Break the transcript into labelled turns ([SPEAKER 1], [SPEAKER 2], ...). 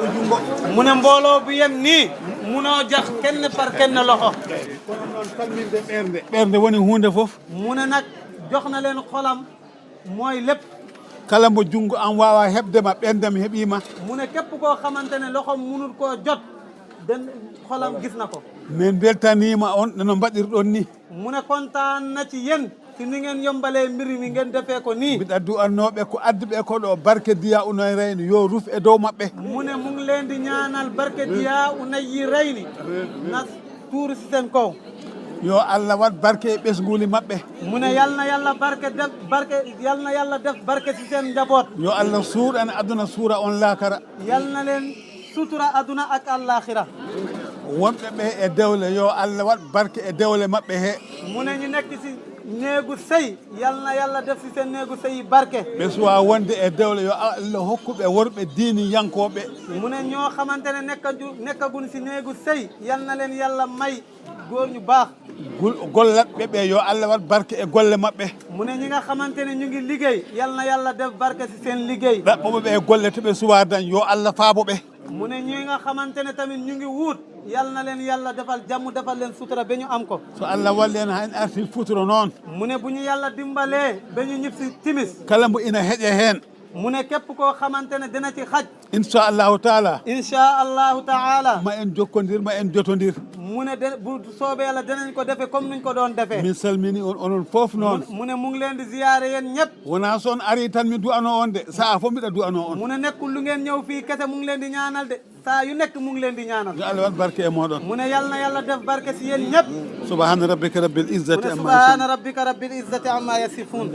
[SPEAKER 1] goɗɗo jungo
[SPEAKER 2] mu ne mbooloo bi yem nii munoo jax kenn par kenn loxo
[SPEAKER 1] kono noon salminde ɓernde woni hunde fof
[SPEAKER 2] mu ne nag jox na leen xolam mooy lépp
[SPEAKER 1] kala mo jungo an wawa hebdema ɓerdem heeɓima
[SPEAKER 2] mu ne képp koo xamante ne loxom munul koo jot den xolam gis na ko
[SPEAKER 1] min beltanima on no mbaɗirɗon ni
[SPEAKER 2] mu ne kontaan na ci yéen si ni ngeen yombalee mbir mi ngeen defee ko nii
[SPEAKER 1] mbiɗa du'annoɓe ko adduɓe ko ɗo barke diya unoye reyni yo ruf e dow maɓɓe
[SPEAKER 2] mu ne mu ngi leen di ñaanal barke diya unayyi reyni na tuuru si seen kaw
[SPEAKER 1] yo Allah wat barke e ɓesguli maɓɓe
[SPEAKER 2] mu ne yal na yàlla yal na yàlla def barke si seen njaboot
[SPEAKER 1] yo Allah suurani aduna suura on laakara
[SPEAKER 2] yal na leen sutura aduna ak àllaaxira
[SPEAKER 1] wonɓe ɓe e dewle yo Allah wat barke e dewle maɓɓe he
[SPEAKER 2] mu ne ñu nekk si néegu sëy yal na yàlla def si seen néegu sëy barke
[SPEAKER 1] ɓe suwa wonde e dewle yo Allah hokkuɓe worɓe diini yankoɓe
[SPEAKER 2] mu ne ñoo xamante ne nekkagun si néegu sëy yal na leen yàlla may góor ñu baax
[SPEAKER 1] gollatɓe ɓe yo Allah wat barke e golle maɓɓe
[SPEAKER 2] mu ne ñi nga xamante ne ñu ngi liggéey yal na yàlla def barke si seen liggéey
[SPEAKER 1] ɗaɓɓoɓe ɓe e golle to ɓe suwa dañ yo Allah faaboɓe
[SPEAKER 2] mu ne ñi nga xamante ne tamit ñu ngi wuut yal na leen yàlla defal jàmm defal leen sutura ba ñu am ko
[SPEAKER 1] so Allah walli en ha en arti futuro noon
[SPEAKER 2] mu ne bu ñu yàlla dimbalee ba ñu ñib si timis
[SPEAKER 1] kala mbo ina heeƴe hen
[SPEAKER 2] mu ne képp koo xamante ne dina ci xaj
[SPEAKER 1] inchallahu taala
[SPEAKER 2] inchaa allahu taala
[SPEAKER 1] ma en jokkodir ma en jotodir
[SPEAKER 2] mu ne bu soobee yàlla dinañ ko defee comme nuñ ko doon defee
[SPEAKER 1] min salmini on onon foof noon
[SPEAKER 2] mu ne mu ngi leen di ziyaare yéen ñëpp
[SPEAKER 1] wona so on ari tan mi du'ano on de saa fof mbiɗa du'ano on
[SPEAKER 2] mu ne nekkul lu ngeen ñëw fii kese mu ngi leen di ñaanal de saa yu nekk mu ngi leen di ñaanal
[SPEAKER 1] yo Allah wat barke e moɗon
[SPEAKER 2] mu ne yal na yàlla def barke si yéen ñëpp
[SPEAKER 1] subhana rabbika rabbil
[SPEAKER 2] mu
[SPEAKER 1] izzati
[SPEAKER 2] ne
[SPEAKER 1] amma
[SPEAKER 2] subhana rabbika rabbil izzati amma yasifun